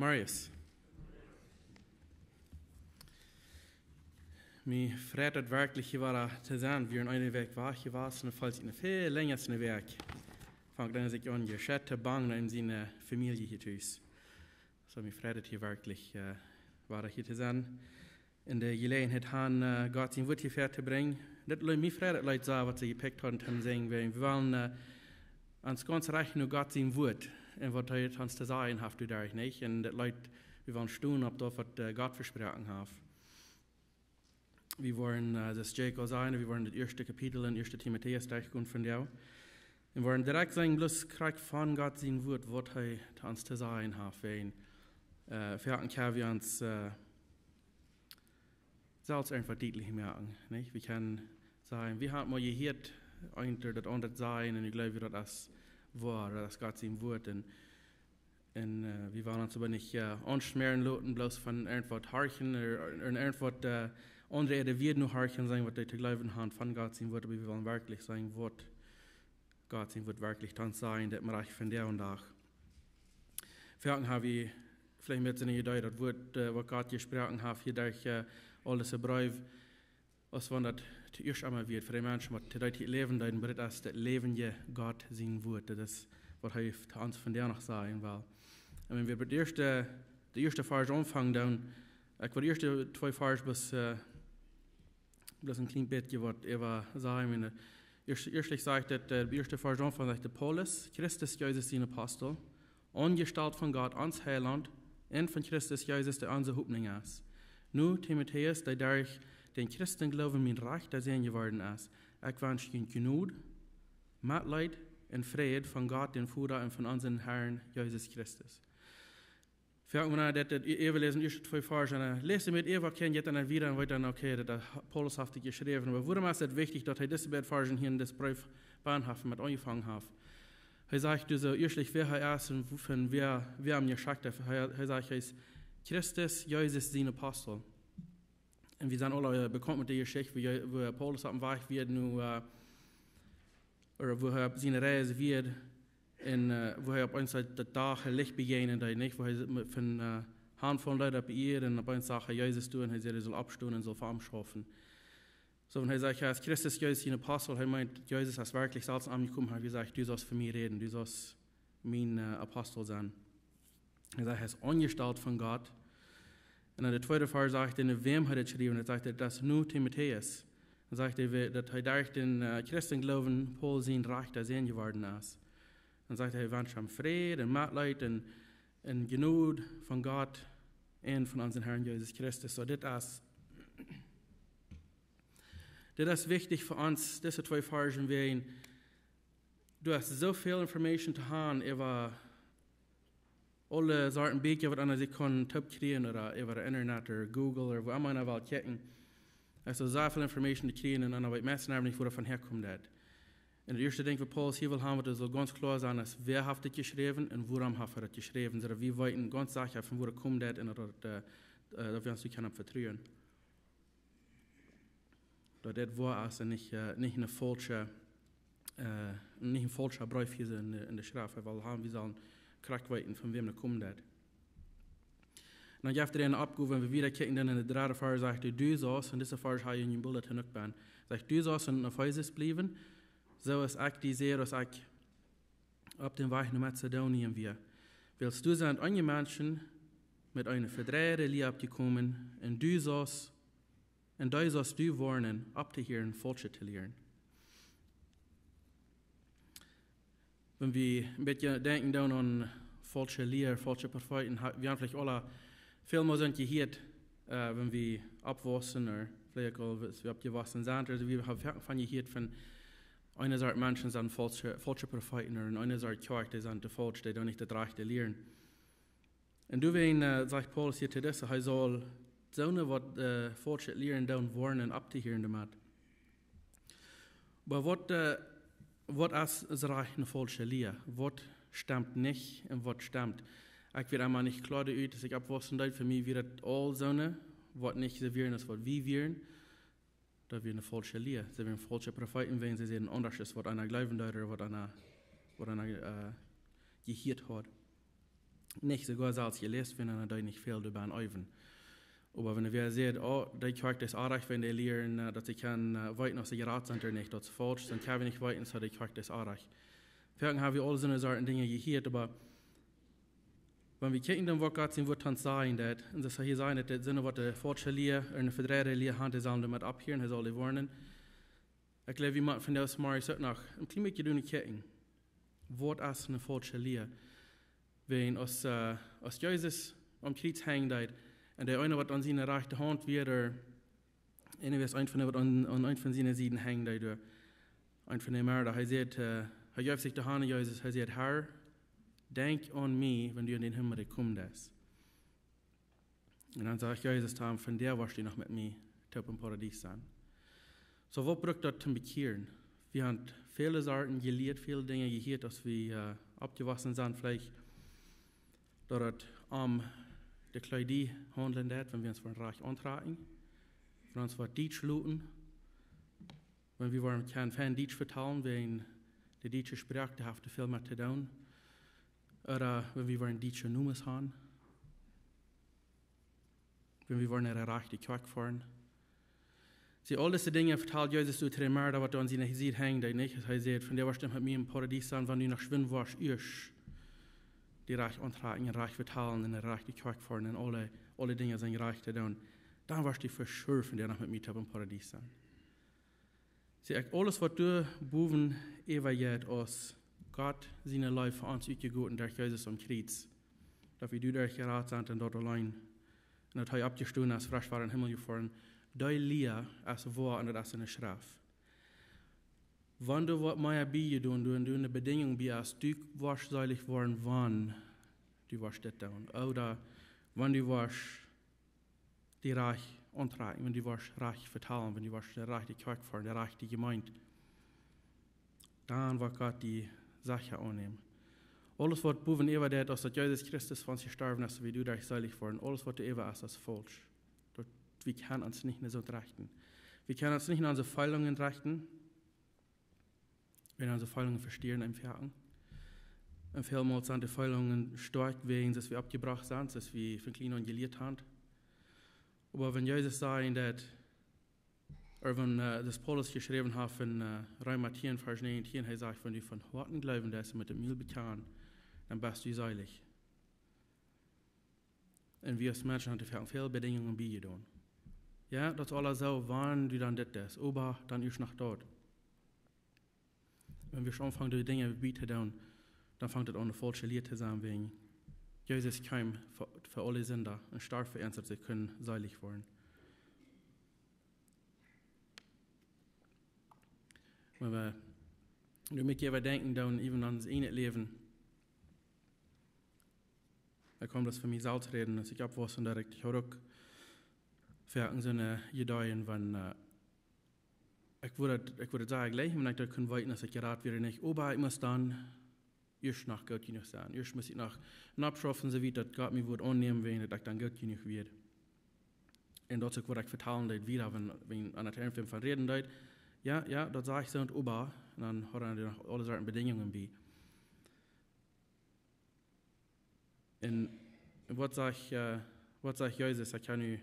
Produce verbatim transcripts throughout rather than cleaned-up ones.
Marius. Mie freit et werkjlich, hia wada to sennen. Wie sent eene Wäakj wajch jewast, un et feelt sikj väl lenja aus eene Wäakj. Fangt dan sikj aun, je schett to bangen en siene Famielje hia tus. Soo, mie freit et hia werkjlich, äh, wada hia to sennen. Un de Jeläajenheit han, äh, Gott sien Wuat hia väa to brinjen. Dit Leet, mie freit et Leet soo, waut see jepikjt hauden, toom sinjen. Wie, wie wellen, äh, ons gaunz rajcht no Gott sien Wuat un waut hee ons to sajen haft, doaderch, nich? Un dit Leet, wie wellen stonen opp daut, waut, äh, Gott vesproaken haft. Wie woaren, äh, daut Jakob sennen, wie woaren daut ieeschte Kapitel en ieeschte Timotäus derchgonen vondoag. Un woaren direkt seenen, bloos krakjt von Gott sien Wuat, waut hee to ons to sajen haft. Wan, äh, foaken kjenn wie ons, äh, selfst irjentwaut dietlich moaken, nich? Wie kjennen sajen, wie haben mol jehieet, eent daut aundre sajen, un wie jleewen, daut es woa, daut es Gott sien Wuat. Un, un, äh, wie wellen ons oba nich, äh, aunschmäaren loten, bloos von irjentwaut horchen, ooda, ooda irjentwaut, äh, aundre äare Wieed nu horchen, sennen, waut dee to jleewen haben von Gott sien Wuat, oba wie wellen werkjlich seenen, waut Gott sien Wuat werkjlich to ons sajen, dit mol rajcht vondoag dän Dach. Foaken haben wie veleicht met soone Idee, daut Wuat, äh, waut Gott jesproaken haft, hia derch, äh, aul dise Breew, aus wan daut toieescht emol wia fa de Menschen, waut to dee Tiet läwen deeden, oba dit es daut läwendje Gott sien Wuat. Daut es, waut hee to ons vondoag noch sajen well. Un wan wie bie daut ieeschte, dän ieeschten Varsch aunfangen, dan, ekj well de ieeschte twee Varsch bloos, äh, bloos een kjlien bät waut äwa sajen. Wan, äh, ieescht, ieeschtlich sajcht et, äh, dän ieeschten Varsch aunfangen, sajcht de Paulus, Christus Jesus sien Apostel, aunjestalt von Gott, ons Heilaunt, un von Christus Jesus, dee onse Hopninj es. Nu, Timotäus, dee derch dän Christengloowen mien rajchta Sän jeworden es, ekj wensch junt Jnod, Metleet un Fräd von Gott, dän Voda, un von onsen Herrn Jesus Christus. Foaken, wan wie daut, daut äwaläsen, ieeschte twee Varsch, un, äh, läst met äwa, kjenn jie dan wada un weet dan, okay, daut, daut Paulus haft dit jeschräwen. Oba wuarom es et wichtich, daut hee dise beid Varsch hia en disen Breef bennen haft, met aunjefongen haft? Hee sajcht doa soo ieeschtlich, wäa hee es un von wäa, wäa am jeschekjt haft. Hee, hee sajcht, hee es Christus Jesus sien Apostel. Un wie sent aule, äh, bekaunt met dee Jeschicht, woo, woo Paulus oppem Wajch wia no, äh, ooda woo hee opp siene Reis wia un, äh, woo hee opp eemol daut, daut Dach Licht bejäajnen deed, nich? Woo hee met, von, äh, Haunt faulen deed opp Ieed un opp eemol sach hee Jesus doa un hee säd, hee sull oppstonen un sull fa am schaufen. Soo, wan hee sajcht, hee es Christus Jesus sien Apostel, hee meent, Jesus es werkjlich selfst aunjekomen, haft jesajcht, du saust fa mie räden, du saust mien, äh, Apostel sennen. Hee sajcht, hee es aunjestalt von Gott. Un en dän tweeden Varsch sajcht hee, wäm hee daut schreef, un hee sajcht, daut es nu Timotäus. Dan sajcht hee, wä-, daut hee derch dän, äh, Christengloowen Paulus sien rajchta Sän jeworden es. Dan sajcht hee, hee wenscht am Fräd un Metleet un, un Jnod von Gott un von onsen Herrn Jesus Christus. Soo, dit es, dit es wichtich fa ons, dise twee Varsch, wäajen doa es soo väl Information to haben äwa aule Sorten Bieekja, waut eena sikj kaun toopkjrieen ooda äwa Internet ooda Google ooda wua emma eena well kjikjen. Et es soo väl Information to kjrieen un dan weet eena meist nich, wua daut von häakomen deit. Un daut ieeschte Dinkj, waut Paulus hia well haben, waut sull gaunz kloa sennen, es, wäa haft dit jeschräwen un wuarom haft hee daut jeschräwen. Soo daut wie weeten gaunz secha, von wua daut komen deit un daut, äh, äh, daut wie ons doa kjennen opp vetruen. Daut dit woa es un nich, äh, nich een faulscha, äh, nich een faulscha Breef hia en de, en de Schreft, wiels wie sellen krakjt weeten, von wäm daut komen deit. Un dan jeft hee eene Oppgow, wan wie wieda kjikjen, dan en dän dredden Varsch sajcht hee, du saust, un dise Varsch hab jie en june Bulletin uk bie, sajcht, du saust en Efesus bliewen, soo aus ekj die säd, aus ekj opp dän Wajch no Mazedonien wia. Wiels doa sent eenje Menschen met eene vedreide Lia oppjekomen, un du saust, un dee saust du woarnen, opptohieren, faulsche to lieren. Wan wie een bät denkjen dan aun faulsche Lia, faulsche Profeeten, ha-, wie haben veleicht aule väl mol sent jehieet, äh, wan wie oppwaussen, ooda veleicht aul, aus wie oppjewossen sent, aulsoo wie haben väl von jehieet von eene Sort Menschen sent faulsche, faulsche Profeeten, un eene Sort Kjoakj, dee sent too faulsch, dee doonen nich daut Rajchte lieren. Un doawäajen, äh, sajcht Paulus hia to dise, hee saul soone, waut, äh, faulsche Lieren doonen, woarnen un opptohieren doamet. Oba waut, äh, waut es, es rajcht eene faulsche Lia? Waut stemt nich un waut stemt? Ekj wia emma nich kloa doaräwa, aus ekj oppwaussen deed, fa mie wia daut aul soone, waut nich soo wieren aus waut wie wieren. Daut wia eene faulsche Lia. See wieren faulsche Profeeten, wäajen see säden aundasch aus waut eena jleewen deed ooda waut eena, waut eena, äh, jehieet haud. nich soogoa selfst jeläst, wan eena doa nich väl doabennen eewen. Oba wan wäa sajcht, oh, dee Kjoakj es oajch, wan dee lieren, äh, daut see kjennen, äh, weeten, aus see jerat sent ooda nich, daut es faulsch, dan kjenn wie nich weeten, soo dee Kjoakj es oajch. Foaken hab wie aul soone Sorten Dinja jehieet, oba wan wie kjikjen, dan waut Gott sien Wuat ons sajen deit, un daut hee hia sajen deit, daut sent waut de faulsche Lia, eene vedreide Lia haft, dee sellen doamet opphieren, hee saul dee woarnen. Ekj jleew, wie motten vondoag zemorjes uk noch een kjlien bät doonen kjikjen, waut es eene faulsche Lia? Wan aus, äh, aus Jesus aum Kjriez henjen deed, un dee eena waut aun siene rajchte Haunt wia, ooda eena waut aun, aun eent von siene Sieden henjen deed, ooda eent von de Mörda, hee säd, äh, hee jeef sikj de Haunt aun Jesus, hee säd: "Herr, denkj aun mie, wan du en dän Himmel komen deist." Un dan sajcht Jesus to am: "Vondoag woascht du noch met mie toop em Paradies sennen." Soo, waut brukt daut toom bekjieren? Wie haben väle Sachen jelieet, väle Dinja jehieet, aus wie, äh, oppjewossen sent, veleicht daut et om de Kjleeda haundelt, daut wan wie ons woaren rajcht auntrakjen, wan wie ons woaren dietsch loten, wan wie woaren kjennen fein dietsch vetalen, wan de dietsche Sproak, dee haft väl met to doonen, ooda wan wie woaren dietsche Nomes haben, wan wie woaren no de rajchte Kjoakj foaren. See, aul dise Dinja vetalt Jesus to dän Mörda, waut aun siene Sied henjd, dee nich, hee sajcht: "Vondoag woascht du met mie em Paradies sennen, wan du noch schwind woascht ieescht die rajcht auntrakjen un rajcht vetalen un de rajchte Kjoakj foaren un aule, aule Dinja sent rajcht to doonen. Dan woascht du for sure vondoag noch met mie toop em Paradies sennen." See, ekj, aules waut doa bowen äwajeit, aus Gott siene Leew fa ons utjegoten derch Jesus aum Kjriez, daut wie doaderch jerat sent un daut auleen, un daut hee oppjestonen es, fresch wada em Himmel jefoaren, dee Lia es woa un daut es enne Schreft. Wan doa waut mea bie jedonen, doa, doa eene Bedinjunk bie es, du woascht seelich woaren, wan du woascht dit doonen, ooda wan du woascht die rajcht auntrakjen, wan du woascht rajcht vetalen, wan du woascht de rajchte Kjoakj foaren, de rajchte Jemeent, dan woat Gott die secha aunnämen. Aules waut bowen äwa deit, aus daut Jesus Christus fa ons jestorwen es, wie doaderch seelich woaren, aules waut doa äwa es, es faulsch. Daut, wie kjennen ons nich en soont rechten. Wie kjennen ons nich en onse Feelungen rechten. Wan onse Feelungen vesteeren em Foaken. Un välmol sent de Feelungen stoakj wäajen, soo aus wie oppjebrocht sent, soo aus wie von kjlien aun jelieet haben. Oba wan Jesus sajcht daut, ooda wan, äh, daut Paulus jeschräwen haft en, äh, Reema tieen, Varsch näajentieen, hee sajcht: "Wan du von Hoaten jleewen deist un met dän Mul bekjanen, dan best du seelich." Un wie aus Menschen haben väl Bedinjungen biejedonen. Jo, daut es aules soo, wan du dan dit deist, oba dan ieescht noch daut. Wan wie aunfangen, die Dinja bie to doonen, dan fangt et aun, eene faulsche Lia to sennen, wäajen Jesus kjeem fa, fa aule Sinda un storf fa ons, daut see kjennen seelich woaren. Oba wan wie äwa denkjen doonen, äwen aun ons eejnet Läwen, ekj kaun bloos von mie selfst räden, aus ekj oppwuss, daut ekj uk foaken soone Jedanken von, äh, ekj wudd daut, ekj wudd daut sajen jlikj, wan ekj daut kunn weeten, aus ekj jerat wia ooda nich, oba ekj mott dan ieescht noch goot jenuach sennen. Ieescht mott ekj noch noppschaufen, soo wiet daut Gott mie wudd aunnämen, wan ekj dan goot jenuach wia. Un daut es uk waut ekj vetalen deed, wada, wan, wan aun daut Enj von räden deed. Jo, jo, daut saj ekj soo un oba, un dan haud hee noch aule Sorten Bedinjungen bie. Un waut sajcht, äh, waut sajcht Jesus? Ekj kaun nu,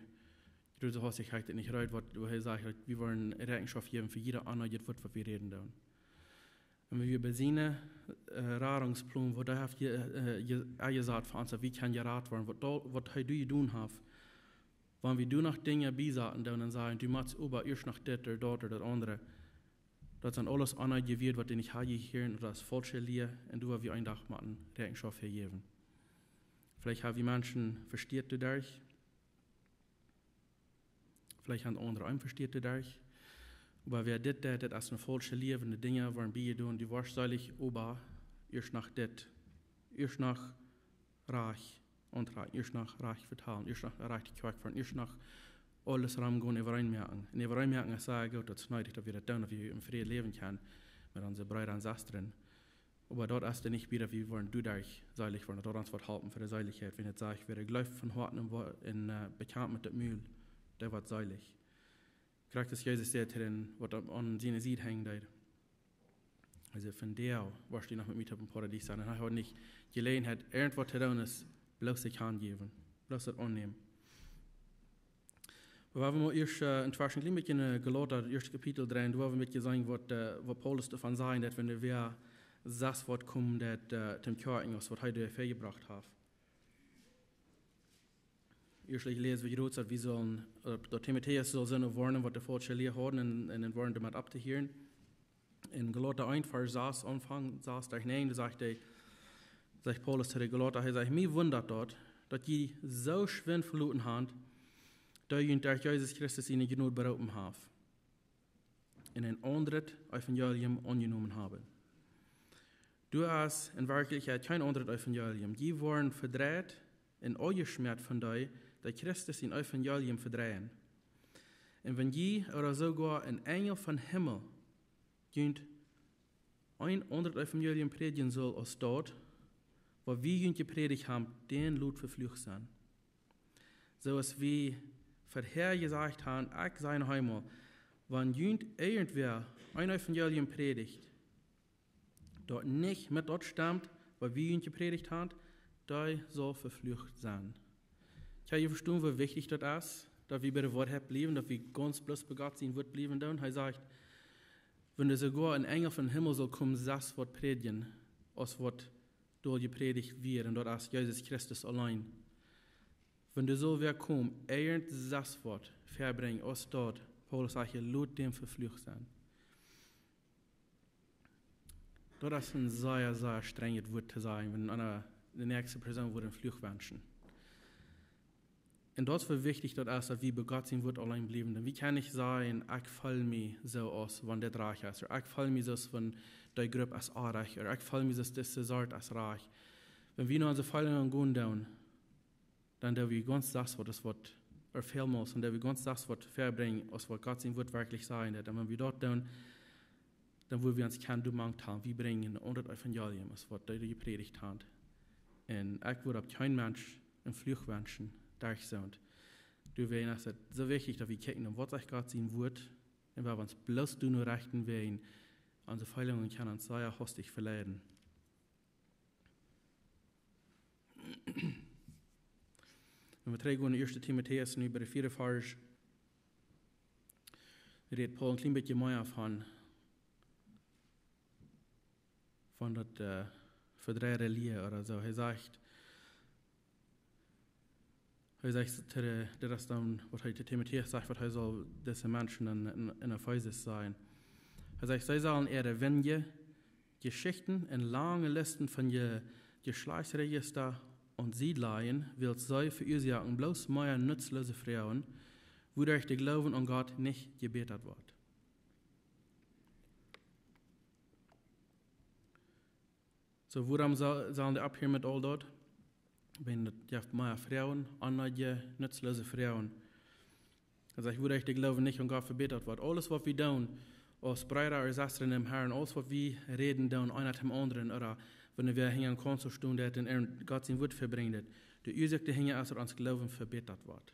du hast, ekj hab daut nich reed, waut, waut hee sajcht, daut wie woaren Rechenschoft jäwen fa jieda eent, daut waut wie räden doonen. Un wan wie bie siene, äh, Radungsplan, waut hee haft je, äh, je, aunjesat fa ons, daut wie kjennen jerat woaren, waut doa, waut hee doa jedonen haft, wan wie doa noch Dinja biesaten doonen un sajen, du motst oba ieescht noch dit ooda daut ooda daut aundre, daut sent aules Dinja jewast, waut dee nich haben jehieren, daut es faulsche Lia, un doa woa wie een Dach motten Rechenschoft fa jäwen. Veleicht haben wie Menschen vesteat doaderch, veleicht haben aundre uk vesteat doaderch. Oba wäa dit deit, daut es eene faulsche Lia, wan de Dinja woaren biejedonen, du woascht seelich, oba ieescht noch dit, ieescht noch rajcht auntrakjen, ieescht noch rajcht vetalen, ieescht noch rajcht de Kjoakj foaren, ieescht noch aules rom gonen äwareen moaken. Un äwareen moaken es sea goot, daut es needich, daut wie daut doonen, daut wie em Fräd läwen kjennen met onse Breeda un Sestren. Oba daut es dan nich wada, wie woaren doaderch seelich woaren, daut ons woat halpen fa de Seelichkjeit. Wan et sajcht, wäa jleeft von Hoaten un woa-, un, äh, bekjant met daut Mul, dee woat seelich. Krakjt aus Jesus säd, dee waut aun, aun siene Sied henjen deed. Aulsoo vondoag woascht du noch met mie toop em Paradies sennen. Un hee haud nich Jeläajenheit irjentwaut to doonen, aus bloos sikj hanjäwen, bloos daut aunnämen. Oba wie motten ieescht, äh, een kjlien bät en, äh, Galata, daut ieeschte Kapitel dreien, doa woa wie een bät seenen waut, äh, waut Paulus doavon sajcht, daut wan doa wäa sest waut kjemt, daut, äh, toom Kjoakjen, aus waut hee doa väajebrocht haft. Ieescht läs wie groot, daut wie sellen, äh, daut Timotäus saul sennen woaren, waut de faulsche Lia hauden, un, un woaren doamet opptohieren. En Galata eent, Varsch sas, Aunfank sas bat näajen, doa sajcht hee, sajcht Paulus to de Galata, hee sajcht: "Mie wundat daut, daut jie soo schwind veloten han, dee junt derch Jesus Christus siene Jnod beroopen haft un een aundret Evangelium aunjenomen haben. Doa es en Werkjlichkjeit kjeen aundret Evangelium. Jie woaren vedreit un aunjeschmäat von dee, dee Christus sien Evangelium vedreien. Un wan jie ooda soogoa een Enjel vom Himmel junt een aundret Evangelium prädjen sull aus daut, waut wie junt jeprädicht haben, dän lot veflucht sennen. Soo aus wie verhäa jesajcht haben, ekj saj noch eemol, wan junt irjentwäa een Evangelium prädicht, daut nich met daut stemt, waut wie junt jeprädicht haben, dee saul veflucht sennen." Kjenn jie vestonen, woo wichtich daut es, daut wie bie de Woarheit bliewen, daut wie gaunz bloos bie Gott sien Wuat bliewen doonen? Hee sajcht, wan doa soogoa een Enjel vom Himmel saul komen, sest waut prädjen, aus waut doa jeprädicht wia, un daut es Jesus Christus auleen. Wan doa saul wäa komen, irjent sest waut väabrinjen, aus daut, Paulus sajcht: "Lot dän veflucht sennen." Daut es een sea, sea strenjet Wuat to sajen, wan eena de näakjste Persoon wudd een Fluch wenschen. Un daut es woo wichtich daut es, daut wie bie Gott sien Wuat auleen bliewen. Dan wie kjennen nich sajen: "Ekj feel mie soo aus wan dit rajcht es," ooda "Ekj feel mie soo aus wan dee Grupp es orrajcht," ooda "Ekj feel mie soo aus dise Sort es rajcht." Wan wie no onse Feelungen gonen doonen, dan doo wie gaunz sest waut es waut, ooda välmols, dan doo wie gaunz sest waut väabrinjen, aus waut Gott sien Wuat werkjlich sajen deit. Un wan wie daut doonen, dan woa wie ons kjennen doamank talen. Wie brinjen een aundret Evangelium, aus waut dee jeprädicht haben. Un ekj wudd opp kjeen Mensch een Fluch wenschen, derch soont. Doawäajen es et soo wichtich, daut wie kjikjen, waut sajcht Gott sien Wuat, un wua wie ons bloos doano rechten, wäajen onse Feelungen kjennen ons sea hastich veleiden. Wan wie trigjgonen no ieeschte Timotäus, nu bie de vieede Varsch, rät Paulus een kjlien bät mea von, von daut, äh, vedreide Lia ooda soo. Hee sajcht, hee sajcht to de, daut es dan waut hee to Timotäus sajcht, waut hee saul dise Menschen en, en, en Efesus sajen. Hee sajcht: "See sellen äare windje Jeschichten un lange Listen von je Jeschlajchtsrejista aun Sied lajen, wiels see veuasoaken bloos mea nutzlose Froagen, wuaderch de Gloowen aun Gott nich jebätat woat." Soo, wuarom sa-, sellen dee opphieren met aul daut? Wan daut jeft mea Froagen, onneedje, nutzlose Froagen. Hee sajcht, wuaderch de Gloowen nich aun Gott jebätat woat. Aules waut wie doonen, aus Breeda ooda Sestren em Herrn, aules waut wie räden doonen, eena däm aundren, ooda wan wie hinja een Konsol stonen doonen un Gott sien Wuat vebrinjen doonen, de Uasoak doahinja es, daut ons Gloowen jebätat woat.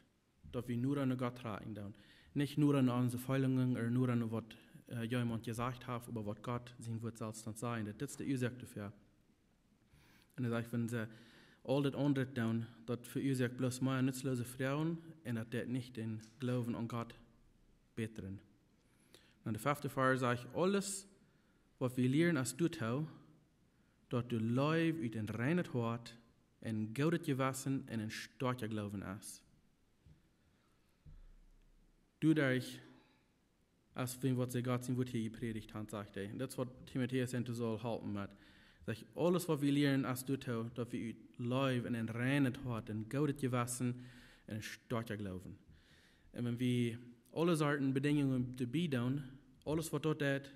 Daut wie noda no Gott trakjen doonen. Nich noda no onse Feelungen ooda noda no waut, äh, jemaunt jesajcht haft, oba waut Gott sien Wuat selfst ons sajen deit. Daut es de Uasoak doafäa. Un hee sajcht, wan see aul daut aundre doonen, daut veuasoakt bloos mea nutzlose Froagen un daut deit nich dän Gloowen aun Gott bätren. Dan de fefte Varsch sajcht: "Aules waut wie lieren es doatoo, daut de Leew ut een reinet Hoat, een goodet Jewessen un een stoakja Gloowen es." Doaderch, aus wie waut see Gott sien Wuat hia jeprädicht haben, sajcht hee. Un daut es waut Timotäus ons saul halpen met. Sajcht, aules waut wie lieren es doatoo, daut wie ut Leew un een reinet Hoat, een goodet Jewessen un een stoakja Gloowen. Un wan wie aule Sorten Bedinjungen doabie doonen, aules waut daut deit,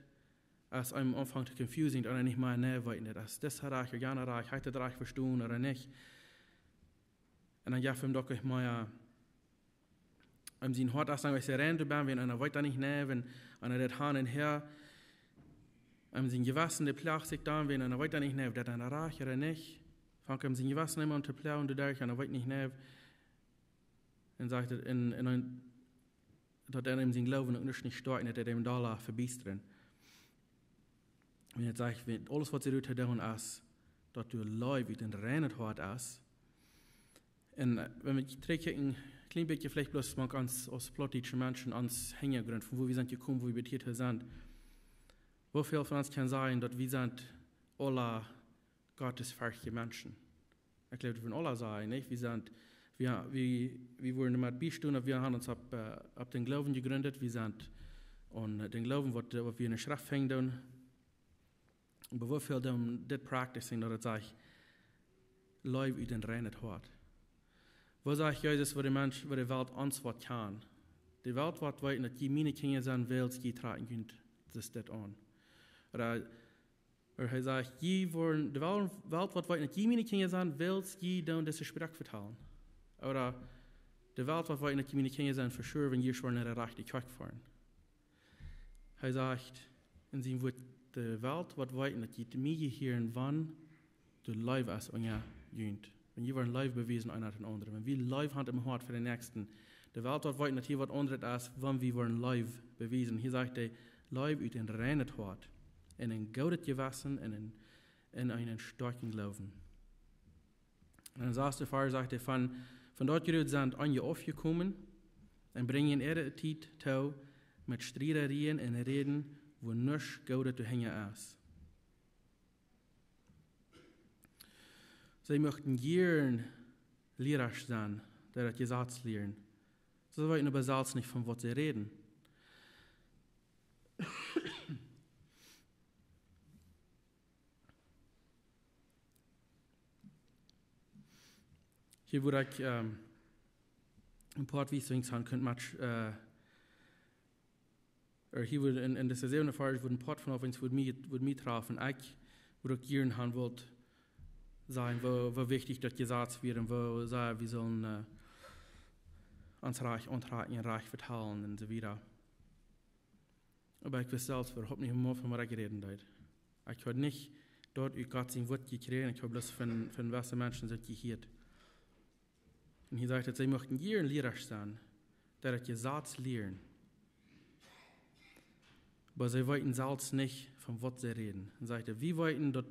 es aum Aunfank to confusing, daut eena nich mea nä weet, daut es, daut es rajcht, jana rajcht, hee haft daut rajcht vestonen ooda nich. Un dan jeft am daut nich mea, äh, em sien Hoat es dan, aus hee rein doabie, wan eena weet daut nich, nä, wan eena daut han un häa, em sien Jewessen, dee ploacht sikj dan, wan eena weet daut nich, nä, daut eena rajcht ooda nich. Fangt em sien Jewessen emol aun to ploagen, doaderch, eena weet nich, nä. Un sajcht et en, en een daut eena em sien Gloowen uk nich, nich stoakjt, daut deit am dolla vebiestren. Wan et sajcht, wan aules waut see doa to doonen es, daut doa Leew ut een reinet Hoat es. Un, äh, wan wie trigj kjikjen, een kjlien bät veleicht bloos mank ons aus plautdietsche Menschen, ons Hinjagrunt, von wua wie sent jekomen, wua wie hia sent. Woo väl von ons kjennen sajen, daut wie sent aule gottesferchtje Menschen? Ekj jleew, wie wudden aule sajen, nich? Wie sent, wie, wie, wie wudden met biestonen, daut wie haben ons opp, äh, opp dän Gloowen jejrint. Wie sent aun, äh, dän Gloowen, waut, äh, waut wie enne Schreft finjen doonen. Oba woo väl doonen dit practicing, daut et sajcht, Leew ut een reinet Hoat? Woo sajcht Jesus, woo de Mensch, woo de Welt ons waut kjant? De Welt woat weeten, daut jie miene Kjinja sent, wiels jie trakjen junt dit aun. Ooda, ooda hee sajcht, jie woaren, de Wel-, Welt woat weeten, daut jie miene Kjinja sent, wiels jie doonen dise Sproak vetalen. Ooda, de Welt woat weeten, daut jie miene Kjinja sent, for sure, wan jie woaren no de rajchte Kjoakj foaren. Hee sajcht en sien Wuat, de Welt woat weeten, daut jie to mie jehieren, wan doa Leew es unja junt. Wan jie woaren Leew bewiesen, eena dän aundren. Wan wie Leew haben em Hoat fa dän Näakjsten. De Welt woat weeten, daut hia waut aundret es, wan wie woaren Leew bewiesen. Hia sajcht hee, Leew ut een reinet Hoat. Un een goodet Jewessen un een, un een stoakjen Gloowen. Un em sasten Varsch sajcht hee, von, von daut Jrod sent eenje aufjekomen un brinjen äare Tiet too met Striederieen un Räden, wua nuscht Goodet doahinja es. See muchten jieren Liera sennen, dee daut Jesaz lieren. See weeten oba selfst nich, von waut see räden. Hia wudd ekj, ähm, een poa Wieswinks haben kunt, äh, ooda hia wudd en, en dise säwende Varsch wudd een poa von ons wudd mie, wudd mie träfen. Ekj wudd uk jieren haben wult sajen, woo, woo wichtich daut Jesaz wia un woo sea wie sullen, äh, ons rajcht auntrakjen un rajcht vetalen un soo wieda. Oba ekj wist selfst äwahaupt nich mol, von waut ekj räden deed. Ekj haud nich daut ut Gott sien Wuat jekjräajen, ekj haud bloos von, von jewesse Menschen daut jehieet. Un hia sajcht et, see muchten jieren Liera sennen, dee daut Jesaz lieren. Oba see weeten selfst nich, von waut see räden. Un sajcht et, wie weeten daut,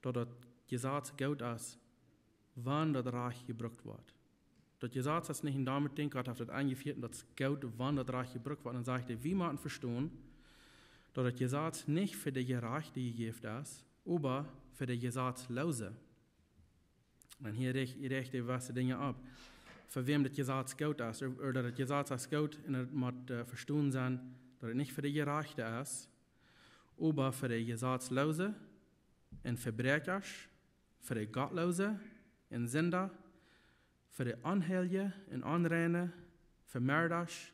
daut daut Jesaz goot es, wan daut rajcht jebrukt woat. Daut Jesaz es nich een domet Dinkj, Gott haft daut enjefieet, un daut es goot, wan daut rajcht jebrukt woat. Un dan sajcht hee, wie motten vestonen, daut daut Jesaz nich fa de Jerajchte jejäft es, oba fa de Jesazloose. Un hia rajcht, rajcht hee jewesse Dinja opp. Fa wäm daut Jesaz goot es, ooda, ooda daut daut Jesaz es goot, un et mott, äh, vestonen sennen, daut et nich fa de Jerajchte es, oba fa de Jesazloose un Vebräakja, fa de Gottloose un Sinda, fa de Onheilje un Onreine, fa Merdasch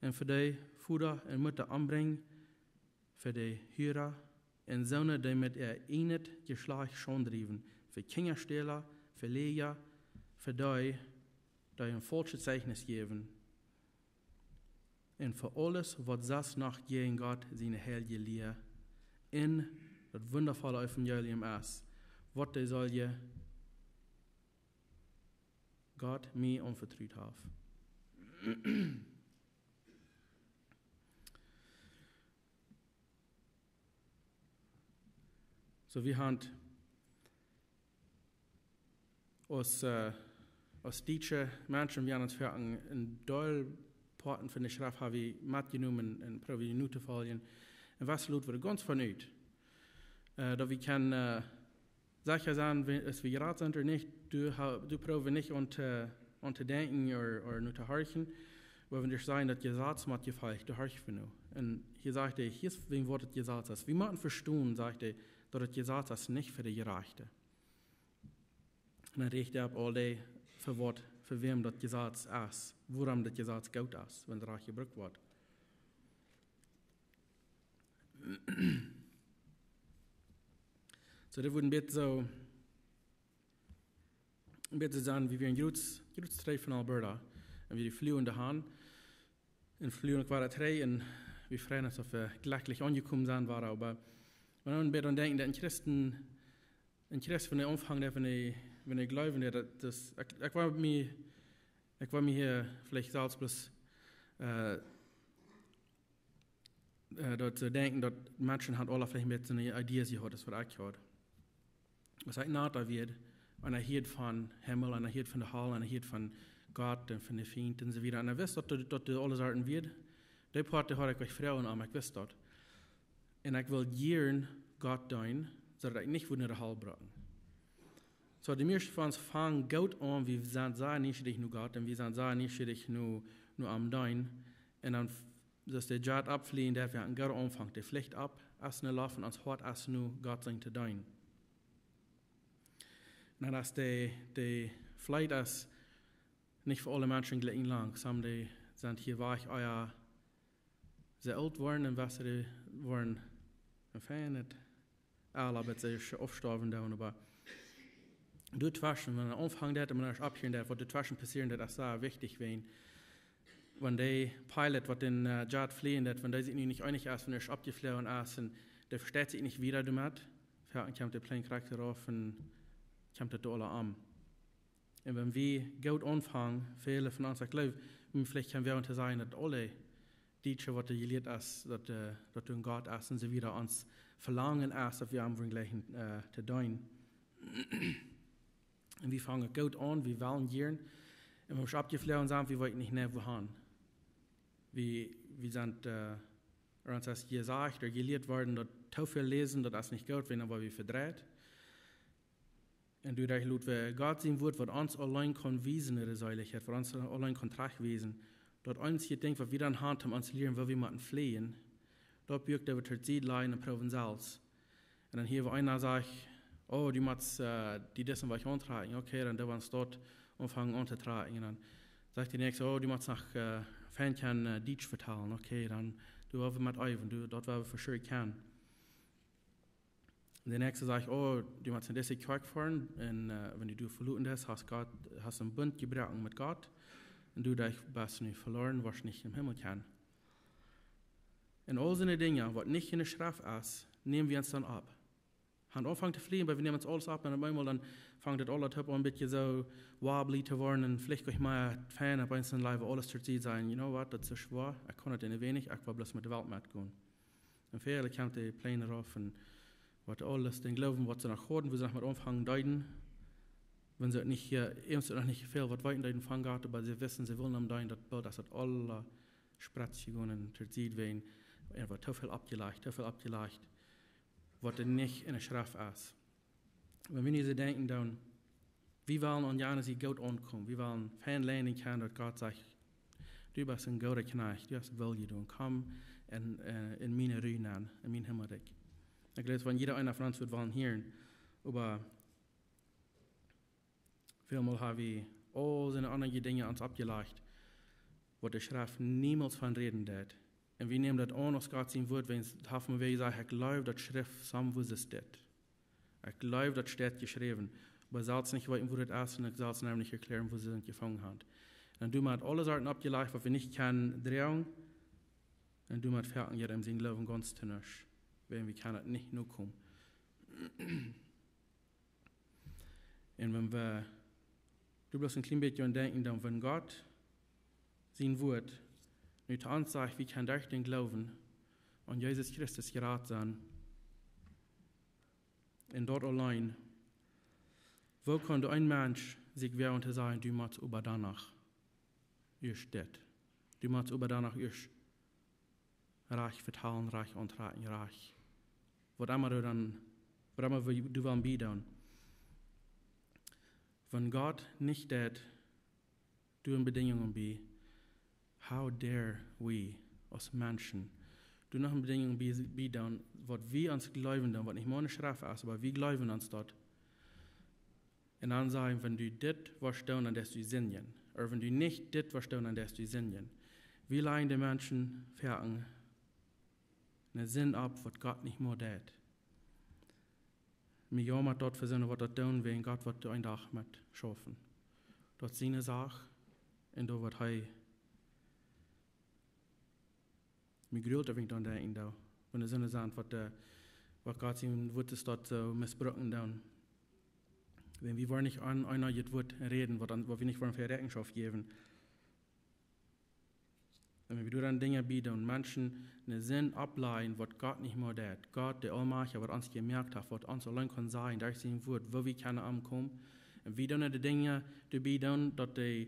un fa dee Voda un Mutta ombrinjen, fa de Hura un soone, dee met äa ieejnet Jeschlajcht Schaund driewen, fa Kjinjastäla, fa Läaja, fa dee, dee een faulschet Zeichnis jäwen, un fa aules, waut sest noch jäajen Gott siene heilje Lia un daut wundavolle Evangelium es, waut dee selwje Gott mie aunvetrut haft. Soo, wie haben aus, äh, aus dietsche Menschen, wie haben ons fa een, een Deel Poaten von de Schreft haben wie metjenomen un proowen nu to foljen. Un waut lot wie gaunz von ut. Äh, daut wie kjennen, äh, secha sennen, wie, aus wie jerat sent ooda nich, doa ha-, doa proowen wie nich aun to, aun to denkjen ooda, ooda nu to horchen. Oba wan wie sajen, daut Jesaz mott jefolcht, doa horch wie nu. Un hia sajcht hee, hia es wäm waut daut Jesaz es. Wie motten vestonen, sajcht hee, daut daut Jesaz es nich fa de Jerajchte. Un dan rajcht hee opp aul dee, fa waut, fa wäm daut Jesaz es, wuarom daut Jesaz goot es, wan et rajcht jebrukt woat. Soo, daut wudd een bät soo, een bät soo sennen, wie wie een jroots, jroots Treffen von Alberta. Un wie fluagen doahan. Un fluagen uk wada trigj. Un wie freien ons, daut wie jlekjlich aunjekomen sent, wada. Oba wie haben een bät aun denkjen, daut een Christen, een Christ von dän Aunfank, daut von dän, von dän Gloowen, daut, daut, ekj, ekj wull mie, ekj wull mie hia veleicht selfst bloos, äh, äh, daut see denkjen, daut Menschen haben aule veleicht een bät soone Idees jehaut aus waut ekj haud. Aus ekj nat wia, un ekj hieed von Himmel, un ekj hieed von de Hal, un ekj hieed von Gott un von de Fient un soo wieda. Un ekj wist, daut doa, daut doa aule Sorten wia. Dee Poat haud ekj uk Froagen aun, ekj wist daut. Un ekj wull jieren Gott deenen, soo daut ekj nich wudd no de Hal broaken. Soo, de mieeschte von ons fangen goot aun, wie sent sea nieschierich no Gott un wie sent sea nieschierich no, no am deenen. Un dan, aus de Jet oppfleajen deit, wie haben een gooden Aunfank. Dee flicht opp, es ne Loft un ons Hoat es no Gott sien to deenen. Un dan es de, de Fleet es nich fa aule Menschen jlikj lang. Some, dee sent hia wajch, ea see oolt woaren un wessere woaren, een feinet Aula, bat see aufstoawen doonen, oba doatweschen, wan eena aunfangen deit un wan eena opphieren deit, waut doatweschen passieren deit, es sea wichtich, wan, wan de Pilot, waut dän, äh, Jet fleajen deit, wan dee sikj nu nich eenich es, wan hee oppjefloagen es, un dee vesteit sikj nich wieda doamet, jo, dan kjemt de Plane krakjt rauf un kjemt daut doa aula aun. Un wan wie goot aunfangen, väle von ons, ekj jleew, veleicht kjenn wie aun to sajen, daut aule Dietsche, waut doa jelieet es, daut, äh, daut doa een Gott es un soo wieda, ons Velangen es, daut wie am wudden jlikjen, äh, to deenen. Un wie fangen goot aun, wie wellen jieren. Un wan wie oppjefloagen sent, wie weeten nich mea wua han. Wie, wie sent, äh, ons es jesajcht ooda jelieet worden, daut too väl läsen, daut es nich goot, wan dan woa wie vedreit. Un doaderch lot wie Gott sien Wuat, waut ons auleen kaun wiesen no de Seelichkjeit, waut ons auleen kaun trajcht wiesen, daut eensje Dinkj, waut wie dan han, om ons to lieren, woo wie motten fleajen, daut Buak, daut wie to Sied lajen un proowen selfst. Un dan hia, wua eena sajcht, oh, du motst, äh, die disen Wajch auntrakjen, okay, dan doo wie ons daut aunfangen auntotrakjen. Un dan sajcht de Näakjste, oh, du motst noch, äh, fein kjennen, äh, Dietsch vetalen, okay, dan doo wie met äwen, du, daut woa wie for sure kjennen. De Näakjste sajcht, oh, du motst en dise Kjoakj foaren, un, äh, wan du doa veloten best, hast Gott, hast een Bunt jebroaken met Gott, un du, du best nu veloaren, woascht nich em Himmel kjennen. Un aul soone Dinja, waut nich en de Schreft es, näm wie ons dan opp. Han aunfangen to fleajen, oba wie nämen ons aules opp un opp eemol dan fangt daut aula toop aun een bät soo wobbly to woaren un veleicht uk mau fein opp eemol em Läwen aules to seenen, you know what, daut es schwoa, ekj kaun daut nich, ekj well bloos met de Welt metgonen. Un väle kjemt de Plane rauf un waut aules, dän Gloowen, waut see noch hauden, wua see noch met aunfangen deeden. Wan see nich, äh, ieescht noch nich väl waut weeten deeden von Gott, oba see wisten, see wullen am deenen, daut Bilt, daut aula spretscht jegonen un to Sied wia, un woat too väl oppjelajcht, too väl oppjelajcht, waut doa nich en de Schreft es. Wan wie nu soo denkjen, dan, wie wellen aun jane Sied goot aunkomen. Wie wellen fein lieren kjennen, daut Gott sajcht, du best een gooda Kjnajcht, du hast woll jedonen, komm en, äh, en miene Ru nenn, en mien Himmelrikj. Ekj jleew, wan jieda eena von ons wudd wellen hieren, oba välmol ha wie aul soone aundre Dinja ons oppjelajcht, waut de Schreft niemols von räden deit. Un wie nämen daut aun aus Gott sien Wuat, wan et haft mie wäa jesajcht, ekj jleew, daut Schreft, some woo es dit. Ekj jleew, daut steit jeschräwen. Oba selfst nich weeten, woo daut es, un ekj selfst nich erkjläaren, woo see daut jefungen haben. Un doamet aule Sachen oppjelajcht, waut wie nich kjennen droagen. Un doamet foaken je em sien Gloowen gaunz to nuscht. Wan wie kjennen daut nich nokomen. Un wan wie doa bloos een kjlien bät aun denkjen, dan wan Gott sien Wuat nu to ons sajcht, wie kjennen derch dän Gloowen aun Jesus Christus jerat sennen, un daut auleen, woo kaun doa een Mensch sikj woagen to sajen, du motst oba dan noch ieescht dit. Du motst oba dan noch ieescht rajcht vetalen, rajcht auntrakjen, rajcht. Waut emma du dan, waut emma du west bie dan. Wan Gott nich deit, doa Bedinjungen bie, how dare we, aus Menschen, doa noch Bedinjungen bie, bie dan, waut wie ons jleewen dan, waut nich mol en de Schreft es, oba wie jleewen ons daut. Un dan sajen, wan du dit woascht doonen, dan deist du sindjen. Ooda wan du nich dit woascht doonen, dan deist du sindjen. Wie lajen de Menschen foaken ne Sind opp, waut Gott nich mea deit. Mie jaumat daut fa soone, waut daut doonen, wäajen Gott woat doa een Dach met schaufen. Daut es siene Sach un doa woat hee Mie grult, wan ekj dan denkj, doa, wan doa soone sent, waut, äh, waut Gott sien Wuat es, daut soo missbrucken doonen. Wan wie woaren nich aun, aun daut Wuat räden, waut dan, waut wie nich woaren fa Rechenschoft jäwen. Un wie doonen Dinja bie doonen, Menschen ne Sind oppläajen, waut Gott nich mea deit. Gott, de Aulmajchtja, waut ons jemoakt haft, waut ons auleen kaun sajen derch sien Wort, woo wie kjennen aunkomen. Un wie doonen de Dinja doabie doonen, daut de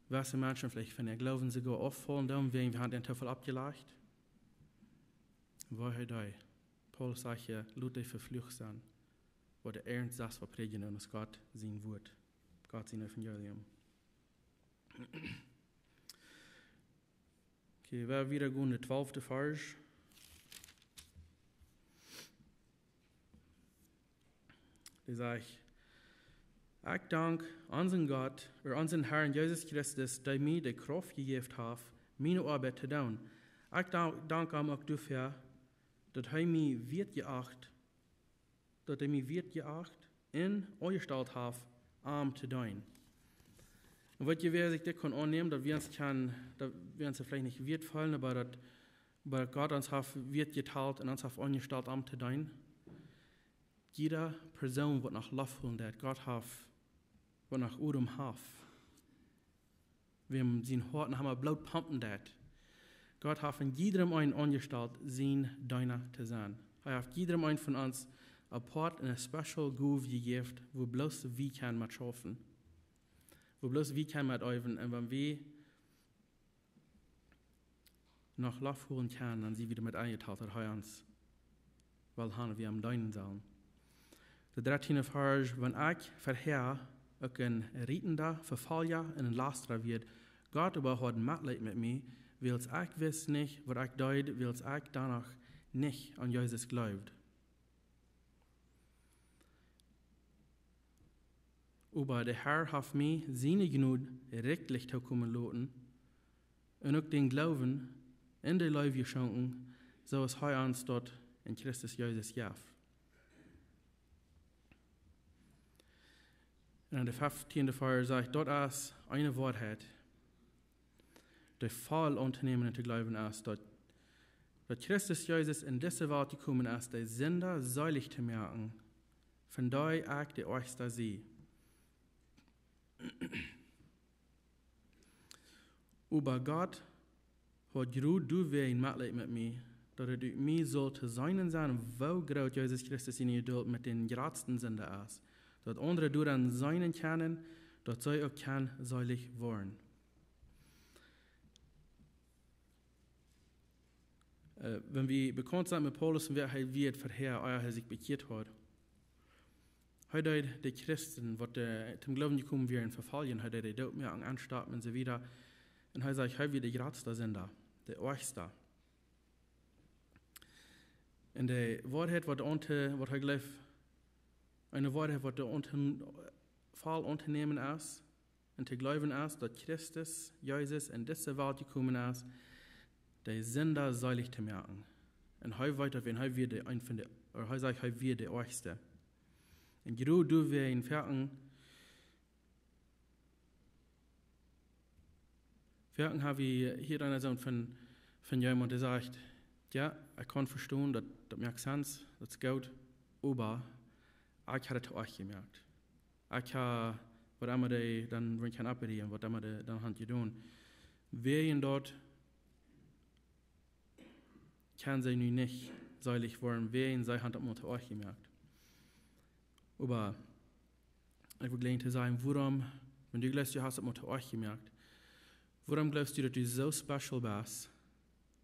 jewesse Menschen veleicht von äa Gloowen soogoa auffaulen doonen, wäajen wie haben an too väl oppjelajcht. Woo hee deit. Paulus sajcht hia: Lot dee veflucht sennen, waut de Ernst es, waut prädjen, un es Gott sien Wort, Gott sien Evangelium. Okay, wie wieda gonen, de twalfte Varsch. Dee sajcht: Ekj dank onsen Gott, ea onsen Harn Jesus Christus, dee mie de Krauft jejäft haft, miene Oabeit to doonen. Ekj da-, dank am uk doafäa, daut hee mie wieet jeacht, daut hee mie wieet jeacht un aunjestalt haft, am to deenen. Un waut jie, wäa sikj dit kaun aunnämen, daut wie ons kjennen, daut wie ons veleicht nich wieet feelen, oba daut, oba Gott ons haft wieet jetalt un ons haft aunjestalt, am to deenen. Jieda Persoon, waut noch Loft holen deit, Gott haft, waut noch Odem haft, wäm sien Hoat noch emma Bloot pompen deit, Gott haft en jiedrem eenen aunjestalt, sien Deena to sennen. Hee haft jiedrem eenen von ons apoat un eene special Gow jejäft, wua bloos wie kjennen met schaufen, wua bloos wie kjennen met äwen. Un wan wie noch Loft holen kjennen, dan sent wie doamet aunjetalt, daut hee ons well haben, wie am deenen sellen. De dartieende Varsch: Wan ekj verhäa uk een rietenda Vefolja un een Lastara wia, Gott oba haud Metleet met mie, wiels ekj wist nich, waut ekj deed, wiels ekj doano nich aun Jesus jleewd. Oba de Har haft mie siene Jnod rikjlich tookomen loten un uk dän Gloowen un de Leew jeschonken, soo aus hee ons daut en Christus Jesus jeef. Un en de fieftieende Varsch sajcht: Daut es eene Woarheit, dee voll auntonämen un to jleewen es, daut, daut Christus Jesus en dise Welt jekomen es, de Sinda seelich to moaken, von dee ekj de oajchsta sie. Oba Gott haud jrod doawäajen Metleet met mie, daut et ut mie sull to seenen sennen, woo groot Jesus Christus siene Jedult met dän jratsten Sinda es, daut aundre doaraun seenen kjennen, daut see uk kjennen seelich woaren. Äh, wan wie bekaunt sent met Paulus un wäa hee wia verhäa, ea hee sikj bekjieet haud, hee deed de Christen, waut, äh, toom Gloowen jekomen wieren, vefoljen, hee deed dee dootmoaken, aunstappen un soo wieda. Un hee sajcht, hee wia de jratsta Sinda, de oajchsta. Un de Woarheit, waut aunto, waut hee jleeft, eene Woarheit, waut aunto, voll auntonämen es un to jleewen es, daut Christus Jesus en dise Welt jekomen es, de Sinda seelich to moaken. Un hee weet daut, wan hee wia de, een von de, ooda hee sajcht, hee wia de oajchsta. Un jrod doawäajen foaken, foaken hab wie hia dan soo von, von jemaunt, dee sajcht: Jo, ekj kaun vestonen, daut, daut moakt sense, daut es goot, oba ekj haud et to oajch jemoakt. Ekj haud, waut emma dee dan, wan ekj kaun opperieren, waut emma dee dan haud jedonen, wäajen daut kjennen see nu nich seelich woaren, wäajen see haben daut mau to oajch jemoakt. Oba ekj well jlikj to sajen, wuarom, wan du jleefst, du hast daut mau to oajch jemoakt, wuarom jleefst du, daut du soo special best,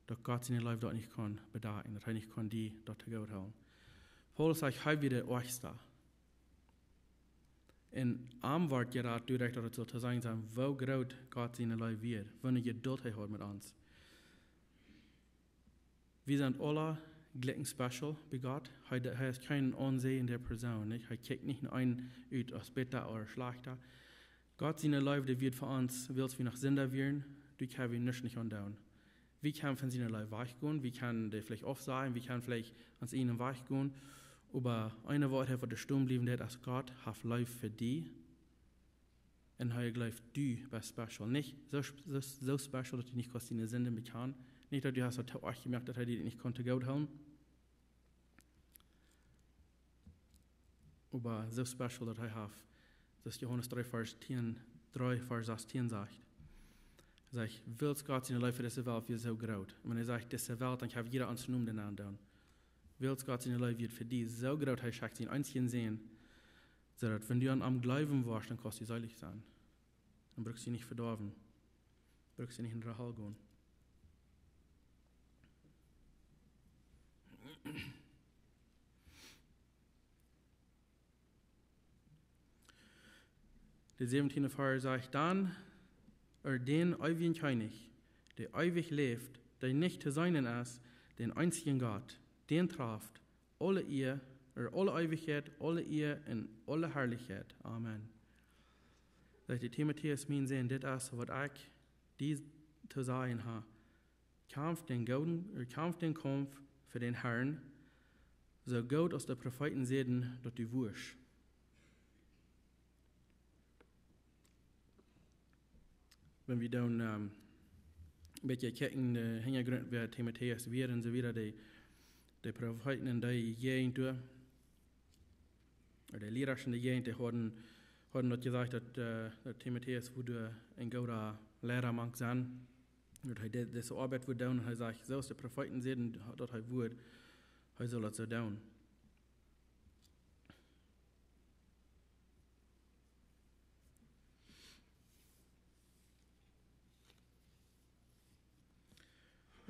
daut Gott siene Leew daut nich kaun bedakjen, daut hee nich kaun die daut to goot hoolen? Paulus sajcht, hee wia de oajchsta. Un am wort jerat doaderch, daut et sull to seenen sennen, woo groot Gott siene Leew wia, woo eene Jedult hee haud met ons. Wie sent aula jlikj special bie Gott. Hee, hee es kjeen aunseende Persoon, nich? Hee kjikjt nich no eenen ut aus bäta ooda schlajchta. Gott siene Leew, dee wia fa ons, wiels wie noch Sinda wieren, doa kjenn wie nuscht nich aun doonen. Wie kjennen von siene Leew wajchgonen, wie kjennen dee veleicht aufsajen, wie kjennen veleicht ons eenen Wajch gonen, oba eene Woarheit, waut doa stonen bliewen deit, es: Gott haft Leew fa die. Un hee jleeft, du best special. Nich soo, soo, soo special, daut du nich kaust diene Sinden bekjanen. Nich, daut du hast daut to oajch jemoakt, daut hee die nich kaun to goot hoolen. Oba soo special, daut hee haft, daut Johanes dree Varsch tieen, dree Varsch sastieen sajcht: Sajcht, wiels Gott siene Leew fa dise Welt wia soo groot. Un wan hee sajcht, dise Welt, dan kjenn wie jieda ons Nomen doa nenn doonen. Wiels Gott siene Leew wia fa die soo groot, hee schekjt sienen eensjen Sän, soo daut wan du aun am jleewen woascht, dan kaust du seelich sennen. Dan brukst du nich vedoawen. Brukst du nich en de Hal gonen. De säwentieende Varsch sajcht dan: Äwa dän eewjen Kjennich, dee eewich läft, dee nich to seenen es, dän eensjen Gott, dän traft aule Ea, äwa aule Eewichkjeit, aule Ea un aule Harlichkjeit. Amen. Sajcht de Timotäus, mien Sän, dit es waut ekj die to sajen ha. Kjamf dän gooden, äh, kjamf dän Kaumf fa dän Harn, soo goot aus de Profeeten säden, daut du wurscht. Wan wie dan, ähm, een bät kjikjen, de Hinjagrunt, wäa Timotäus wia un soo wieda, de, de Profeeten en dee Jäajent doa, ooda de Lierasch en dee Jäajent, dee hauden, hauden daut jesajcht, daut, äh, daut Timotäus wudd een gooda Liera mank sennen. Daut hee de-, dise Oabeit wudd doonen. Un hee sajcht, soo aus de Profeeten säden, daut hee wudd, hee sull daut soo doonen.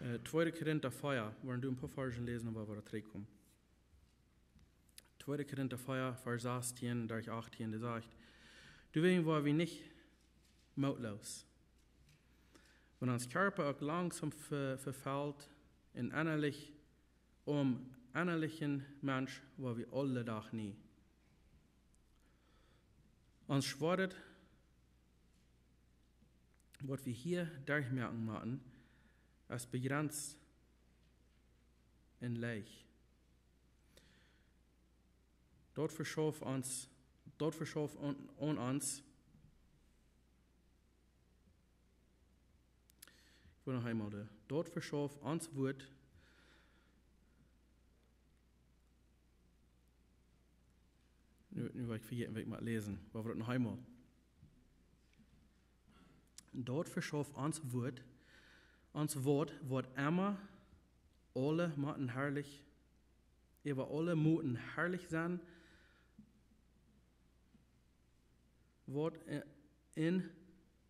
Äh, tweede Korinta vea, wie woaren nu een poa Varsch läsen, oba wie woaren trigj komen. Tweede Korinta vea, Varsch sastieen derch achttieen, dee sajcht: Doawäajen woa wie nich mootloos, wan ons Kjarpa uk langsom ve-, vefelt, un ennalich, aum ennalichen Mensch woa wie aule Dach nie. Ons Schwoaret, waut wie hia derchmoaken motten, es bejrenst un leicht. Daut veschauft ons, daut veschauft aun, aun ons. Ekj well noch eemol de, daut veschauft ons Wuat. Nu, nu woa ekj vejäten, waut ekj mott läsen. Woa wie daut noch eemol? Daut veschauft ons Wuat, ons Wuat, waut emma aule Moten harlich, äwa aule Moten harlich sennen, woat, äh, un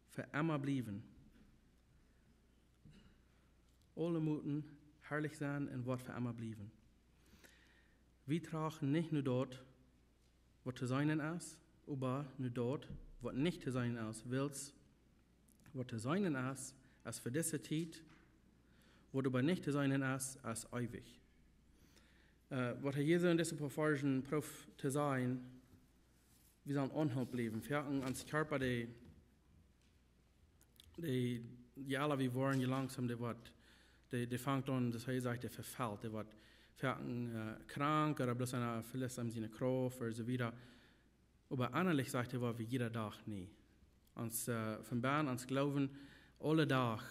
fa emma bliewen. Aule Moten harlich sennen un woat fa emma bliewen. Wie trachten nich no daut, waut to seenen es, oba no daut, waut nich to seenen es, wiels waut to seenen es, es fa dise Tiet, waut oba nich to seenen es, es eewich. Äh, waut hee hia soo en dise poa Varschen prooft to sajen, wie sellen aunhoolen bliewen. Wie haben ons Kjarpa, dee, dee, je ella wie woaren, je langsom dee woat, dee, dee fangt aun, daut hee sajcht, dee vefelt, dee woat, wie haben, äh, krank, ooda bloos eena veleicht siene Krauft, ooda soo wieda. Oba ennalich, sajcht hee, woa wie jieda Dach nie. Ons, äh, von bennen, ons Gloowen, aule Dach,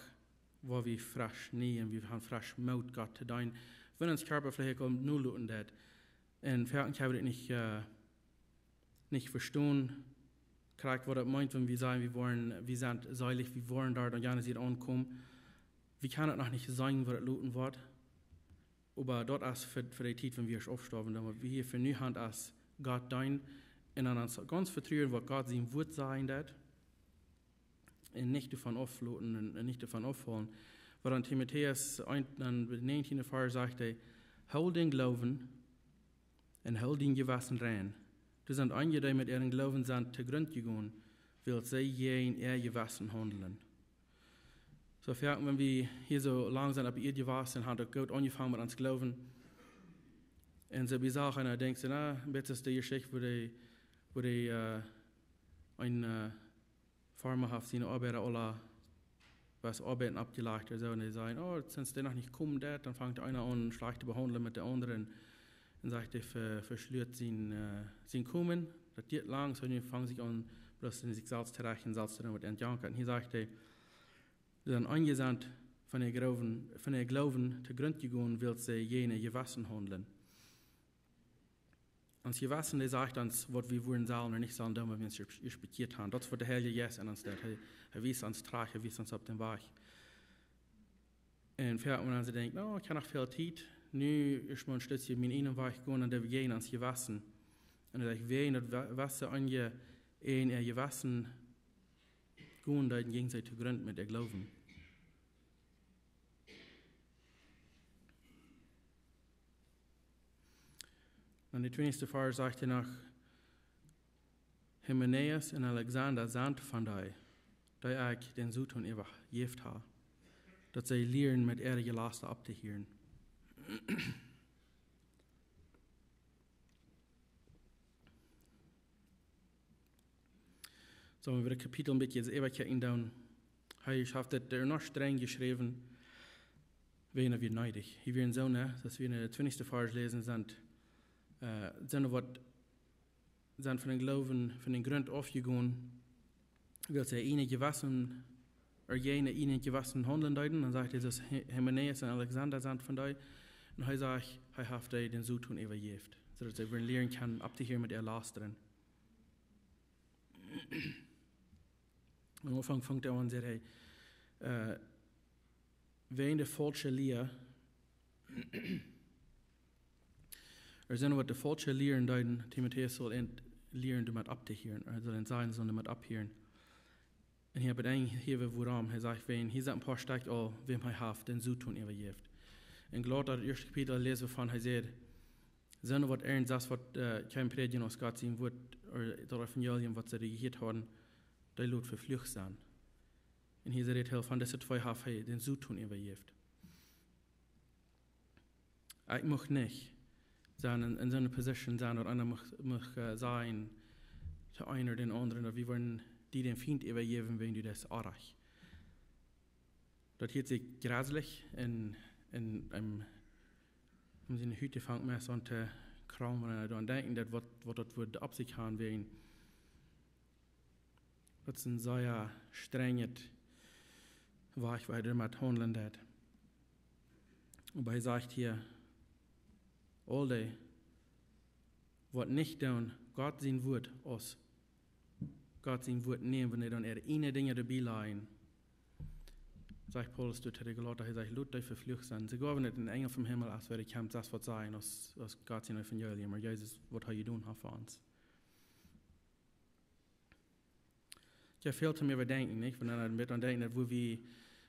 woa wie fresch nie, un wie haben fresch Moot, Gott to deenen. Wan ons Kjarpa veleicht uk aum Nul loten deit. Un wie haben, wie haben daut nich, äh, nich vestonen, krakjt waut daut meent, wan wie sajen, wie woaren, wie sent seelich, wie woaren doa dan jana hia aunkomen. Wie kjennen daut noch nich sajen, waut daut loten woat. Oba daut es fa, fa dee Tiet, wan wie ons aufstoawen, dan waut wie hia fa nu haben, es Gott deenen un aun ons gaunz vetruen, waut Gott sien Wuat sajen deit. Un nich doavon aufloten un, un nich doavon aufhoolen. Waut aun Timotäus eent, dan de näajentiende Varsch sajcht hee: Hool dän Gloowen un hool dien Jewessen rein. Doa sent eenje, dee met äaren Gloowen sent to Grunt jegonen, wiels see jäajen äa Jewessen haundeln. Soo, wie haben, wan wie hia soo lang sent opp de Ieed jewossen, haben uk goot aunjefongen met ons Gloowen. Un soo, wie sajen, un dan denkjst du, na, een bät es dee Jeschicht, woo dee, woo dee, äh, een, äh, Farma haft siene Oabeida aula waut Oabeiten oppjelajcht ooda soo, un dee sajen, oh, since dee noch nich komen deit, dan fangt eena aun, schlajcht to behaundlen met de aundre, un, un sajcht, dee ve-, veschlieet sien, äh, sien Komen, daut diet lang, soo nu fangen see aun, bloos en sikj selfst to rechten, selfst to doonen, waut an jankat. Un hia sajcht hee, dan eenje sent von äa Gloowen, von äa Gloowen to Grunt jegonen, wiels see jäajen äa Jewessen haundeln. Ons Jewessen, dee sajcht ons, waut wie wudden sellen ooda nich sellen doonen, wan wie ons ieescht bekjieet haben. Daut es waut de Heilje Jeist en ons deit. Hee, hee wiest ons trajcht, hee wiest ons opp dän Wajch. Un foaken, wan wie denkjen: "Oh, ekj hab noch väl Tiet, nu es mau een Stootje mien eenen Wajch gonen," dan doo wie jäajen ons Jewessen. Un dan sajcht, wäajen daut Wa-, Wassen aun je, en äa Jewessen gonen deed, dan jinjen see to Grunt met äa Gloowen. En de twintichste Varsch sajcht hee noch: "Hymenäus un Alexander sent von dee, dee ekj dän Soton äwajäft hab, daut see lieren met äare Jelasta opptohieren." Soo, wan wie daut Kapitel een bät äwakjikjen doonen, hee haft daut doa noch strenj jeschräwen, wäajen daut wia needich. Hia wia een Sän, daut wie en de twintichste Varsch läsen, sent, äh, sent waut, sent von dän Gloowen, von dän Grunt aufjegonen, wiels see en äa Jewessen, ooda jäajen en äa Jewessen haundlen deeden. Dan sajcht hee, daut Hy-, Hymenäus un Alexander sent von dee. Un hee sajcht, hee haft dee dän Soton äwajäft, soo daut see wudden lieren kjennen opptohieren met äa Lastren. Aum Aunfank fangt hee aun, sajcht hee, äh, wäajen de faulsche Lia, doa sent waut de faulsche Lieren deeden, Timotäus saul an lieren doamet opptohieren, ooda saul an sajen, saul doamet opphieren. Un hia bie dän hia wia wuarom, hee sajcht, wäajen hia sent een poa Stekj aul, wäm hee haft dän Soton äwajäft. Un jlikj daut ieeschte Kapitel läs wie von, hee sajcht, sent waut irjent sest waut, äh, kjennen prädjen aus Gott sien Wuat, ooda daut Evangelium, waut see jehieet hauden, dee lot veflucht sennen. Un hia rät hee von dise twee haft hee dän Soton äwajäft. Ekj mucht nich sennen en, en soone Position sennen, daut eena mucht, mucht, äh, sajen, to eena dän aundren, daut wie wudden die dän Fient äwajäwen, wäajen du deist orrajcht. Daut hieet sikj jreslich un, un, om siene Hut to fangen, meist aun to kraumen, wan eena doaraun denkjt, daut waut, waut daut wudd opp sikj haben, wäajen daut es een sea strenjet Wajch, woo hee doamet haundlen deed. Oba hee sajcht hia, aul dee, waut nich doonen Gott sien Wuat aus Gott sien Wuat nämen, wan dee dan äare ieejne Dinja doabie lajen, sajcht Paulus doa to de Galata, hee sajcht, lot dee veflucht sennen. See jleewen nich aun dän Enjel vom Himmel, aus wäa kjemt, sest waut sajen, aus, aus Gott sien Evangelium, ooda Jesus, waut hee jedonen haft fa ons. Jie, väl to mea wie denkjen, nich? Wan wie dan een bät aun denkjen, daut woo wie,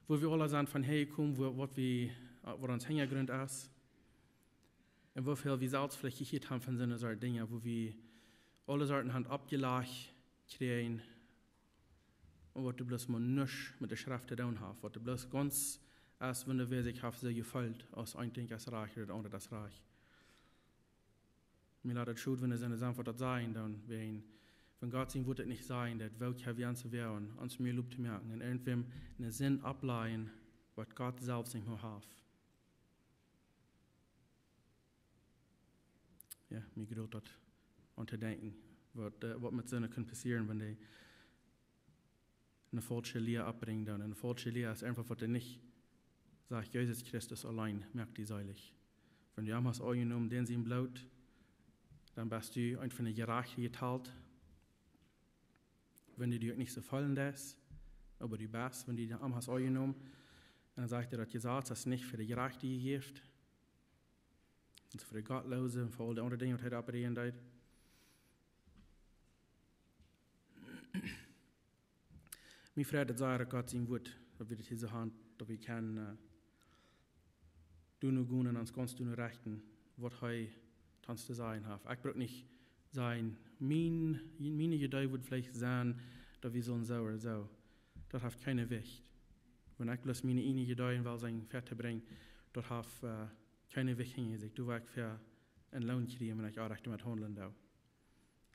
woo wie aula sent von häa jekomen, woo, waut wie, äh, waut ons Hinjagrunt es. Un woo väl wie selfst veleicht jehieet haben von soone Sort Dinja, woo wie aule Sorten haben oppjelajcht jekjräajen, un waut doa bloos mau nuscht met de Schreft to doonen haft, waut doa bloos gaunz es, wan wäa sikj haft soo jefeelt, aus een denkjt es rajcht ooda daut aundre es rajcht. Mie lat daut schod, wan see sent waut daut sajen, dan wäajen, wan Gott sien Wuat daut nich sajen, daut well kjeen Mensch woaren, ons mea Loff to moaken un irjentwäm eene Sind opplajen, waut Gott selfst nich mea haft. Jo, mie jrod daut aun to denkjen, waut, äh, waut met soone kaun passieren, wan dee eene faulsche Lia oppbrinjen dan. Eene faulsche Lia es eenfach waut dee nich sajcht, Jesus Christus auleen moakt die seelich. Wan du am hast aunjenomen, dän sien Bloot, dan best du eefach een Jerajchta jetalt. Wan du die uk nich soo feelen deist, oba du best, wan du am hast aunjenomen, dan sajcht hee, daut Jesaz es nich fa de Jerajchte jejäft, daut es fa de Gottloose un fa aul de aundre Dinja, waut hee doa oppräajen deed. Mie freit daut sea, daut Gott sien Wuat, daut wie daut hia soo haben, daut wie kjennen, äh, doano gonen un ons gaunz doano rechten, waut hee to ons to sajen haft. Ekj bruk nich sajen, mien, miene Idee wudd veleicht sennen, daut wie sellen soo ooda soo. Daut haft kjeen Jewicht. Wan ekj bloos miene ieejne Ideeen well sennen väatobrinjen, daut haft, äh, kjeen Jewicht hinja sikj. Doa woa ekj fa een Loon kjrieen, wan ekj orrajcht doamet haundlen doo.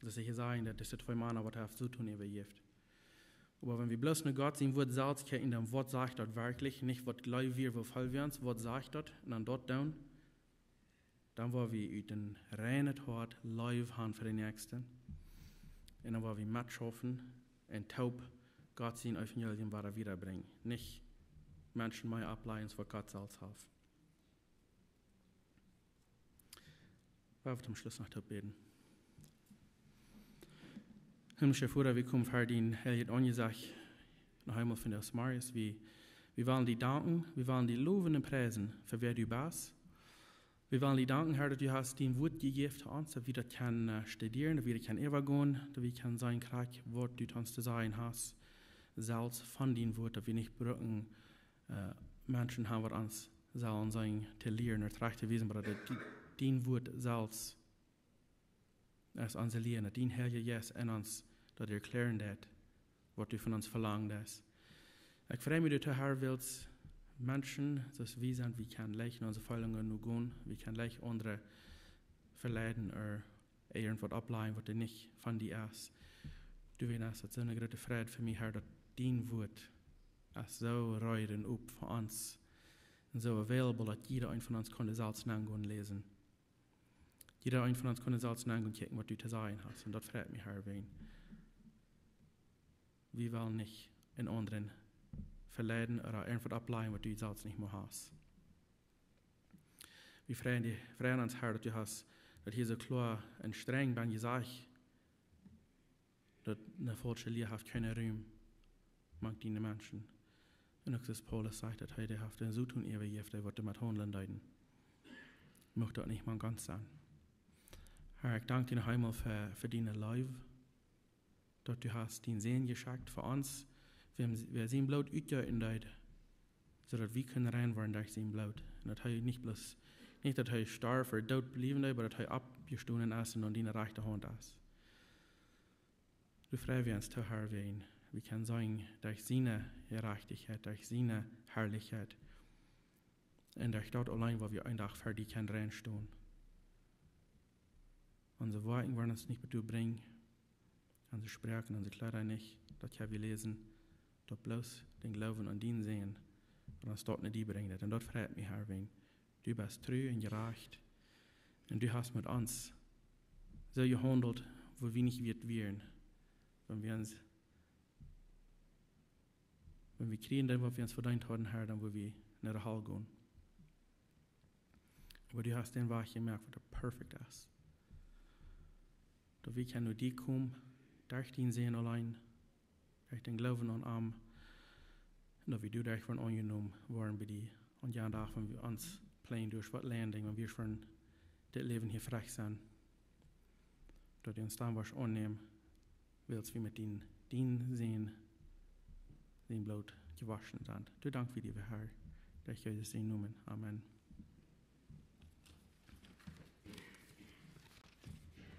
Daut es nich to sajen, daut dise twee Mana waut haft soo to doonen äwajäft. Oba wan wie bloos no Gott sien Wuat selfst kjikjen, dan waut sajcht daut werkjlich, nich waut jleew wie, woo väl wie ons, waut sajcht daut, un dan daut doonen, dan woa wie ut een reinet Hoat Leew haben fa dän Näakjsten. Un dan woa wie metschaufen un toop Gott sien Evangelium wada wiedabrinjen. Nich Menschen mea opplajen aus waut Gott selfst haft. Wie wellen toom Schluss noch toop bäden. Himmlische Voda, wie komen ver dien heiljet Aunjesecht noch eemol vondoag zemorjes. Wie, wie wellen die danken, wie wellen die lowen un priesen fa wäa du best. Wie wellen die danken, Herr, daut du hast dien Wort jejäft to ons, daut wie daut kjennen, äh, studieren, daut wie daut kjennen äwagonen, daut wie kjennen seenen krakjt waut du to ons to sajen hast, selfst von dien Wort, daut wie nich brucken, äh, Menschen haben, waut ons sellen seenen to lieren ooda trajcht to wiesen, oba daut die, dien Wort selfst es onse Lia, daut dien Heilja Jeist en ons daut erkjläaren deit, waut du von ons velangen deist. Ekj frei mie, daut du, Herr, west Menschen, soo aus wie sent, wie kjennen leicht en onse Feelungen no gonen, wie kjennen leicht aundre veleiden ooda irjentwaut oppläajen, waut doa nich von die es. Du, wieescht daut soone groote Freid fa mie, Herr, daut dien Wort es soo reed un op fa ons un soo available, daut jieda eena von ons kaun selfst nogonen läsen. Jieda eena von ons kaun selfst nogonen kjikjen, waut du to sajen hast. Un daut freit mie, Herr, wiels wie wellen nich en aundre veleiden ooda irjentwaut oppläajen, waut du selfst nich mea hast. Wie freien die, freien ons, Herr, daut du hast daut hia soo kloa un strenj bie jesajcht, daut eene faulsche Lia haft kjeenen Rum mank diene Menschen. Un uk soo aus Paulus sajcht, daut hee dee haft dän Soton äwajejäft, dee waut doamet haundlen deeden. Mucht daut nich mank ons sennen. Herr, ekj dank die noch eemol fa, fa diene Leew, daut du hast dienen Sän jeschekjt fa ons, wäa, wäa sien Bloot utjeeten deed, soo daut wie kjennen rein woaren derch sien Bloot. Un daut hee nich bloos, nich daut hee storf ooda doot bleef, oba daut hee oppjestonen es un aun diene rajchte Haunt es. Du, frei wie ons too, Herr, wiels wie kjennen seenen derch siene Jerajchtichkjeit, derch siene Harlichkjeit. Un derch daut auleen, wua wie een Dach ver die kjennen rein stonen. Onse Woakjen woaren ons nich bat die brinjen, onse Sproak, onse Kjleeda nich, daut kjenn wie läsen, daut bloos dän Gloowen aun dienen Sän, waut ons doa no die brinjt. Un daut freit mie, Herr, wiels du best tru un jerajcht. Un du hast met ons soo jehaundelt, woo wie nich wieet wieren. Wan wie ons, wan wie kjrieejen deeden, waut wie ons vedeent hauden, Herr, dan wudd wie no de Hal gonen. Oba du hast dän Wajch jemoakt, waut doa perfekt es. Daut wie kjennen no die komen, derch dienen Sän auleen, derch dän Gloowen aun am, un daut wie doaderch woaren aunjenomen woaren bie die. Un jo, doa, wan wie ons plent derch waut leiden, wan wie von dit Läwen hia wajch sent, daut du ons dan woascht aunnämen, wiels wie met dienen, dienen Sän, sien Bloot jewoschen sent. Du, dank wie die, Herr, derch Jesus sienen Nomen. Amen.